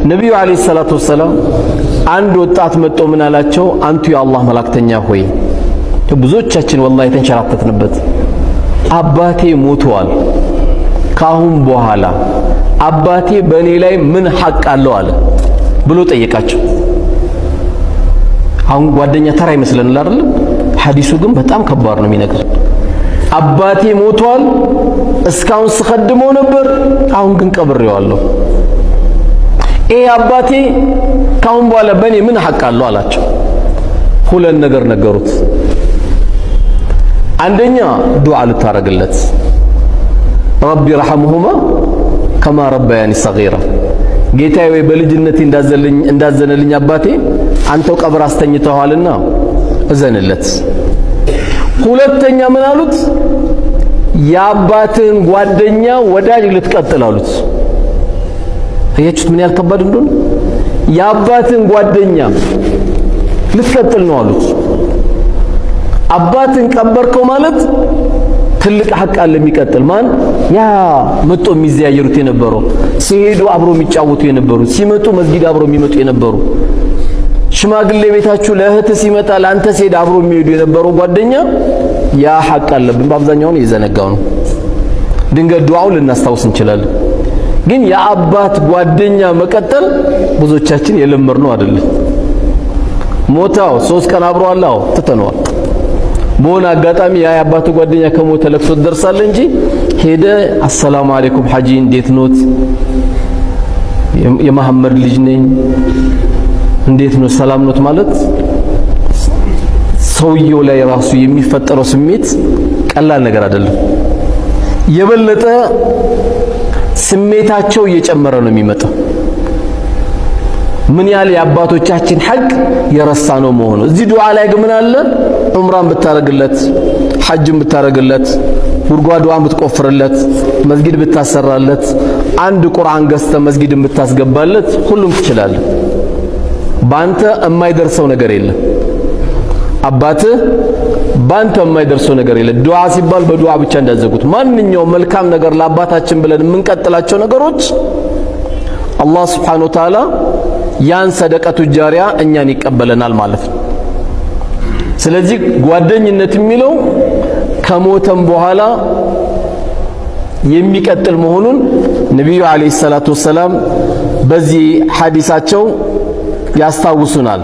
ነቢዩ عليه الصلاة والسلام አንድ ወጣት መጥቶ ምን አላቸው? አንቱ የአላህ መላእክተኛ ሆይ፣ ብዙዎቻችን والله የተንሸራተትንበት፣ አባቴ ሞተዋል። ካሁን በኋላ አባቴ በእኔ ላይ ምን ሐቅ አለው አለ ብሎ ጠየቃቸው። አሁን ጓደኛ ተራ ይመስለናል አይደል? ሐዲሱ ግን በጣም ከባድ ነው የሚነግር። አባቴ ሞቷል፣ እስካሁን ስኸድመው ነበር፣ አሁን ግን ቀብሬዋለሁ። ይሄ አባቴ ካሁን በኋላ በእኔ ምን ሐቅ አለው አላቸው። ሁለት ነገር ነገሩት። አንደኛ ዱዓ ልታረግለት፣ رب ارحمهما كما ربياني صغيرا፣ ጌታዬ ወይ በልጅነቴ እንዳዘነልኝ አባቴ አንተው ቀብር አስተኝተዋልና እዘንለት። ሁለተኛ ምን አሉት? የአባትህን ጓደኛ ወዳጅ ልትቀጥል አሉት። አያችሁት ምን ያህል ከባድ እንደሆነ? የአባትህን ጓደኛ ልትቀጥል ነው አሉት። አባትን ቀበርከው ማለት ትልቅ ሐቅ አለ የሚቀጥል። ማን ያ መጥቶ የሚዘያየሩት የነበረው፣ ሲሄዱ አብሮ የሚጫወቱ የነበሩ፣ ሲመጡ መስጊድ አብሮ የሚመጡ የነበሩ፣ ሽማግሌ ቤታችሁ ለእህት ሲመጣ ለአንተ ሲሄድ አብሮ የሚሄዱ የነበረው ጓደኛ ያ ሐቅ አለብን። በአብዛኛው የዘነጋው ነው። ድንገት ዱዓውን ልናስታውስ እንችላለን። ግን የአባት ጓደኛ መቀጠል ብዙዎቻችን የለመድነው አይደለም። ሞታው 3 ቀን አብሮ አላው ትተነዋል። በሆነ አጋጣሚ ያ የአባት ጓደኛ ከሞተ ለቅሶ ትደርሳለህ እንጂ ሄደ السلام عليكم ሐጂ እንዴት ኖት? የመሐመድ ልጅ ነኝ፣ እንዴት ነው ሰላም ኖት ማለት ሰውየው ላይ ራሱ የሚፈጠረው ስሜት ቀላል ነገር አይደለም። የበለጠ ስሜታቸው እየጨመረ ነው የሚመጣው። ምን ያህል የአባቶቻችን ሐቅ የረሳ ነው መሆኑ። እዚህ ዱዓ ላይ ግን ምን አለ? ዑምራን ብታረግለት፣ ሐጅን ብታረግለት፣ ጉድጓዷን ብትቆፍርለት፣ መስጊድ ብታሰራለት፣ አንድ ቁርአን ገዝተ መስጊድን ብታስገባለት፣ ሁሉም ትችላለህ። ባንተ የማይደርሰው ነገር የለም። አባትህ ባንተ የማይደርሰው ነገር የለም። ዱዓ ሲባል በዱዓ ብቻ እንዳዘጉት። ማንኛውም መልካም ነገር ለአባታችን ብለን የምንቀጥላቸው ነገሮች አላህ سبحانه وتعالى ያን صدقة جارية እኛን ይቀበለናል ማለት ነው። ስለዚህ ጓደኝነት የሚለው ከሞተም በኋላ የሚቀጥል መሆኑን ነቢዩ عليه الصلاة والسلام በዚህ ሐዲሳቸው ያስታውሱናል።